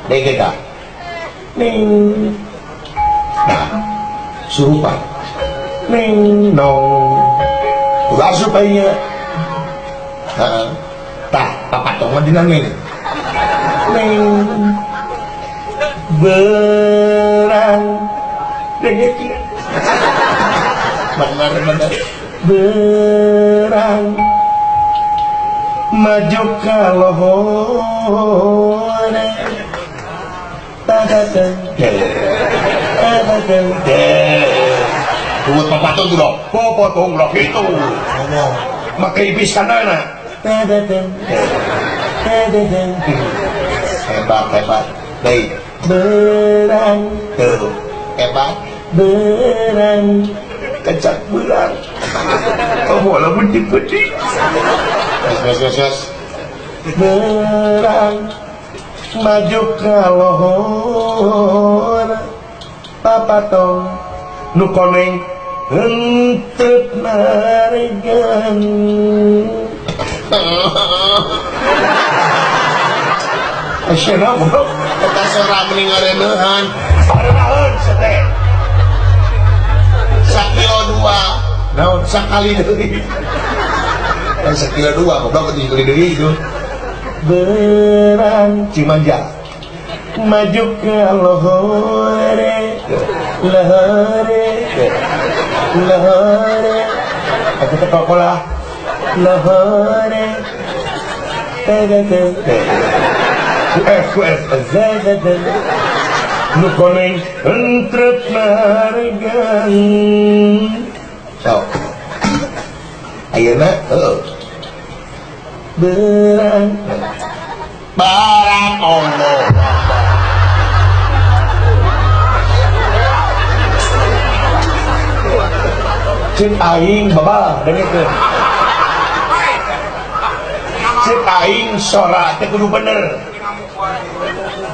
Dege tah. Ning. Nah, surupan. Ning dong. Ulah asup aing. Heeh. Tah, papatong mah dina ngene. Ning. Berang. Dege kieu. Bener-bener berang maju ka lohor tadatan tadatan buat papatong tuh dong papatong lah gitu make ibis kana tadatan tadatan hebat hebat baik berang tuh hebat berang kecak beurang kamu lamun dipetik yes. Berang maju ka lohor papatong nu koneng henteu maregan asyana goblok eta sora meni ngareuneuhan ngareuneuhan sete sakilo dua naon sakali deui sakilo dua goblok tujuh kali deui itu berang Cimanja maju ke lohore lohore lohore aku ke pokolah lohore tadatan F F Z Z nu koneng entrep maregan sok ayeuna heuh berang barang Allah cek aing babah dengekeun cek aing sora teh kudu bener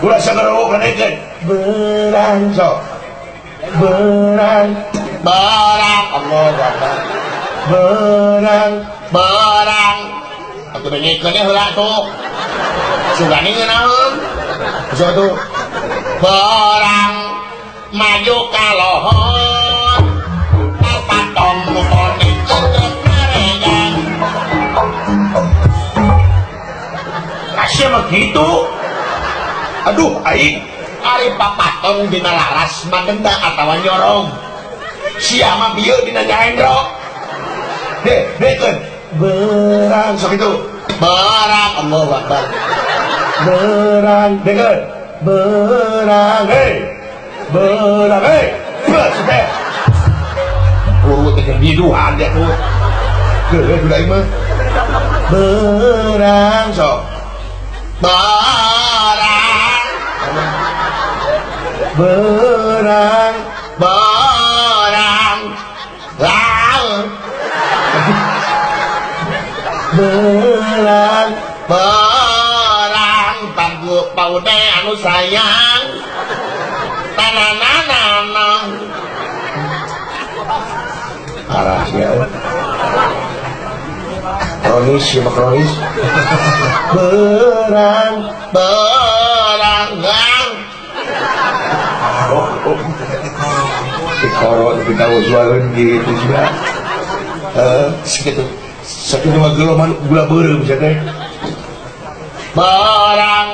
ulah sagarowok dengekeun berang sok berang barang Allah Akbar berang barang atuh dengekeun heula tuh sugani ngeunaheun sok tuh barang maju ka lohor papatong nu koneng entrep maregan sia mah kitu aduh aing ari papatong dina laras magenda atawa nyorong sia mah bieu dina nyaendro deh dengekeun berang sok itu barang Allahu Akbar berang dengekeun berang hei berang hei geus teh urut teh biduhan dia tuh geus udah mah berang sok barang berang barang laut berang barang panggu paude anu sayang tananana parah ya kronis ya kronis berang berang si koro tapi tahu jualan gitu juga segitu sakitu mah gula beureum sia teh barang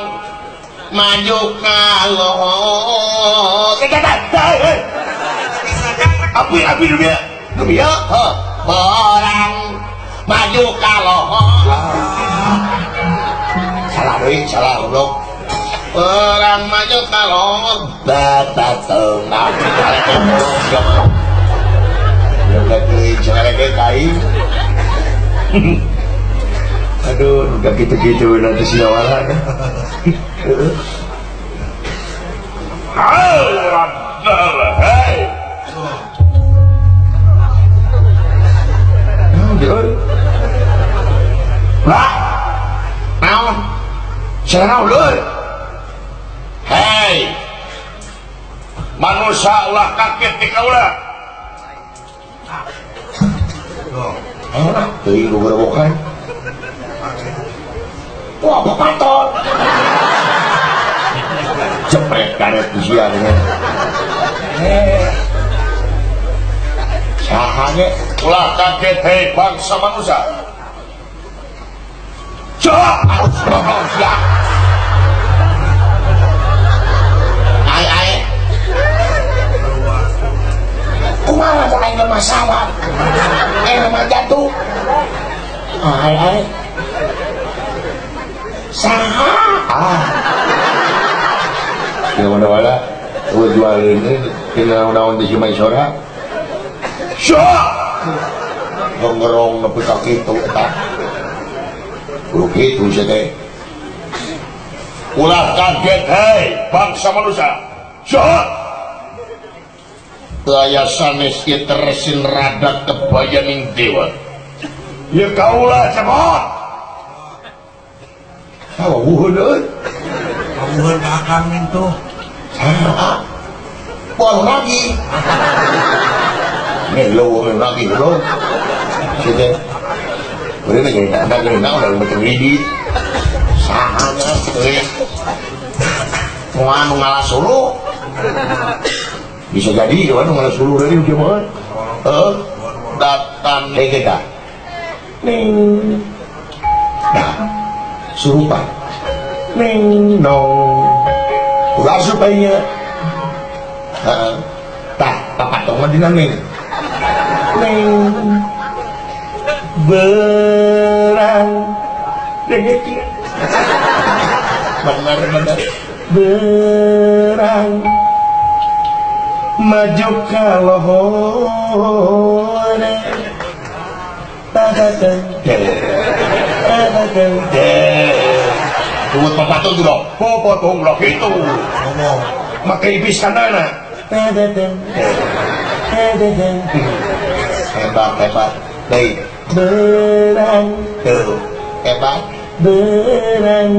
maju ka lohor api api dunia dunia barang maju ka lohor salah deui salah goblok barang maju ka lohor batatong aduh udah gitu-gitu nanti siawalan hei manusia ulah kaget di kaula teuing gogerobokan wah papaton Cepret karet di sia dengan. Saha ge ulah kaget hei bangsa manusia. Cok harus ngomong sia. Ai ai. Kumaha teh aing lemah sawat. Lemah jatuh. Ai ai. Saha? Ah. Ya mana-mana gua jualin ini tina naon di Cimai Sora. Syok. Ngerong nepi ka kitu eta. Kudu kitu sia teh. Ulah kaget hei bangsa manusia. Syok. Daya sanes ieu teresin rada kebayaning dewa. Ieu kaula cemot. Sawa wuhun euy. Wuhun ka akang tuh. Saha? Poho lagi. Nih lo lagi lo. Sia teh. Beureun ge ada geus naon macam kredit. Saha nya euy. Moal nu ngalah suluh. Bisa jadi kan nu ngalah suluh deui ieu mah. Heeh. Datang kita. Ning. Nah, surupan. Ning nong. Ulah supaya. Heeh. Tah, papatong mah dina ning. Ning. Berang. Dengeki. Benar-benar berang. Maju ka lohor. Tadadeng. Tadadeng. Tunggu papatong dulu. Papatong lah gitu. Ngomong. Make ibis kanana. Tadadeng. Tadadeng. Hebat, hebat. Baik. Berang. Tuh. Hebat. Berang.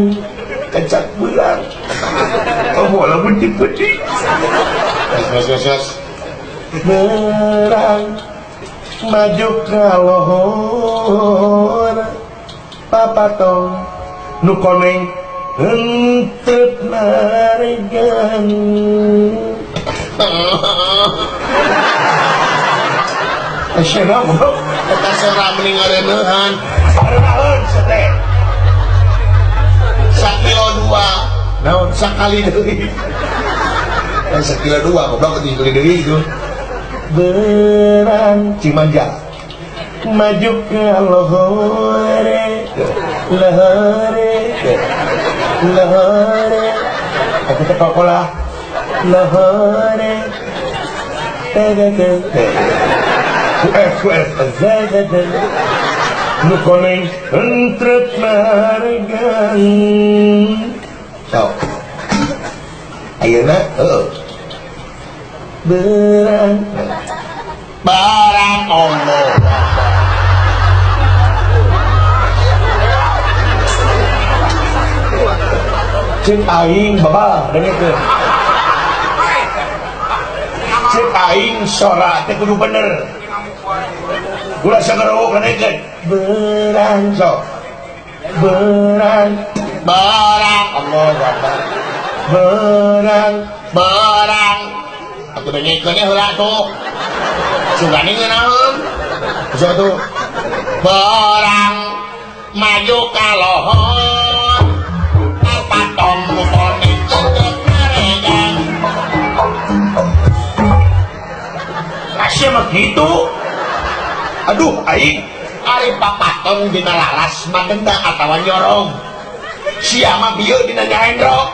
Kecak belang. Oh, walaupun dipedi. Yes, yes, yes. Berang. Maju ka lohor. Papatong nu koneng henteu naregan. Asyana goblok. Eta sora mending ngareuneuhan. Ngareuneuhan sia teh. Sakilo dua. Naon sakali deui. Sakilo dua goblok teh deui itu. Berang Cimanja. Maju ke lohore. Lohore. Lohore. Aku teh kokolah. Lohore. Tadadeng. F F Z Z nu koneng entrep naregan. Sok. Ayeuna heueuh. Berang. Barang Allah. Cek aing babah dengekeun. Cek aing sora teh kudu bener. Ulah sagarowok dengekeun. Berang sok. Berang. Barang Allah Akbar. Berang. Barang. Atuh dengekeun heula tuh. Sugani ngeunaheun. Sok tuh. Barang maju ka lohor. Papatong nu koneng entrep naregan. Kasih mah kitu. Aduh aing ari papatong dina laras madenda atawa nyorong. Sia mah bieu dina nyaendro.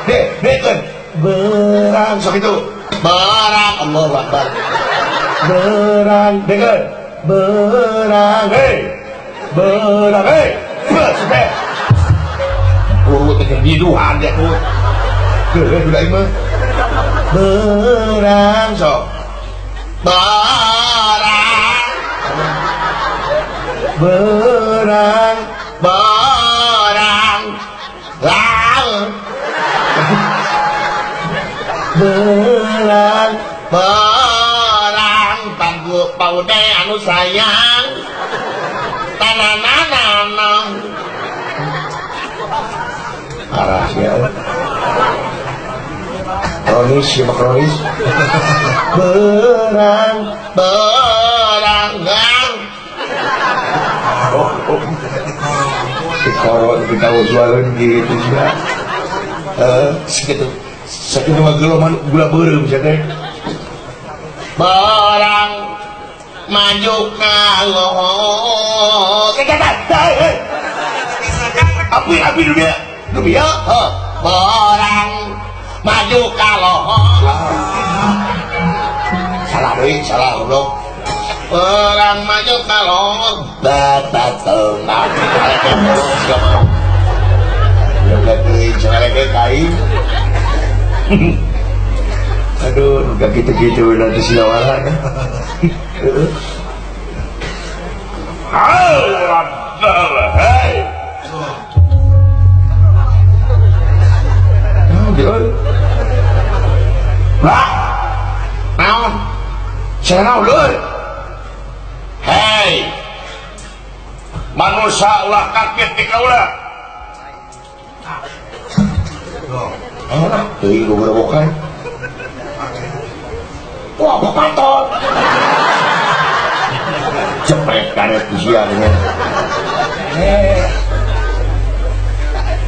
Deh, dengekeun. Berang sok itu. Barang Allahu Akbar. Berang dengekeun. Berang hei. Berang hei. Beuh teh. Urut teh diduhan teh tuh. Heuh udah ieu mah. Berang sok. Barang. Berang. Barang. Lang. Berang. Barang panggu paude anu sayang. Tananana. Arah sia. Kronis ya mah kronis. Berang berangang. Oh, oh. Dikoro kita jualan gitu juga. Segitu. Sakitu mah gula beureum sia teh. Barang maju ka lohor. Api api dunia. Dunia. Heuh, barang maju ka lohor. Salah deui, salah goblok. Barang maju ka lohor. Batateng. Aduh, gak gitu-gitu nanti siawalan. Hei. Lah, naon? Cenah ulun. Hei. Manusia ulah kaget di kaula. Enak teuing gogerobokan. Wah, papaton. Jepret karet usianya.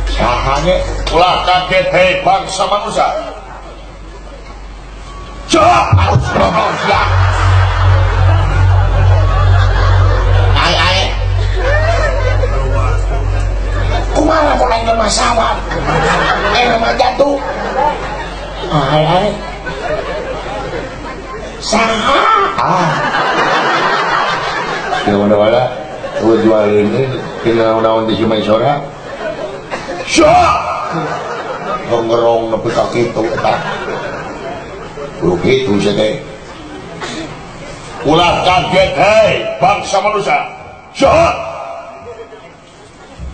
Saha ge ulah kaget hei bangsa manusia. Jawab harus ngomong sia. Ai ai. Kumaha mun aing masalah? Mah jatuh. Ai ai. Saha? Ah. Ya wala-wala jual ini kinaon-naon di Sumai Sora. Syok. Ngerong nepi ka kitu eta. Kudu kitu sia teh. Ulah kaget hei bangsa manusia. Syok.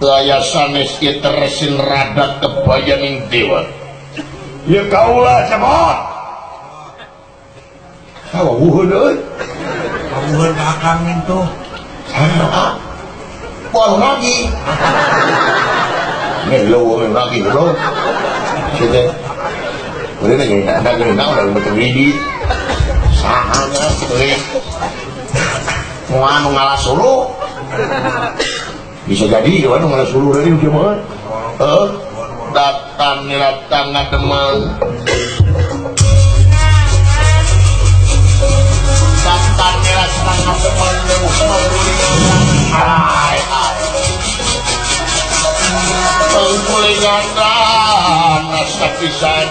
Daya sanes ieu teresin rada kebayaning dewa. Ya kaulah cemot. Awuhun euy. Awuhun ka akang tuh. Saha? Poho lagi. Ngelo lagi bro. Sia teh. Udah nanya, ada gini, udah betul ini. Saha nya euy. Moal nu ngalah suluh. Bisa jadi gimana ngalah suluh dari dia mah. Heuh. Datang niratang ngademang. Datang niratang ngademang leuh panggulingan. Ai ai. Panggulingan ranas pisan.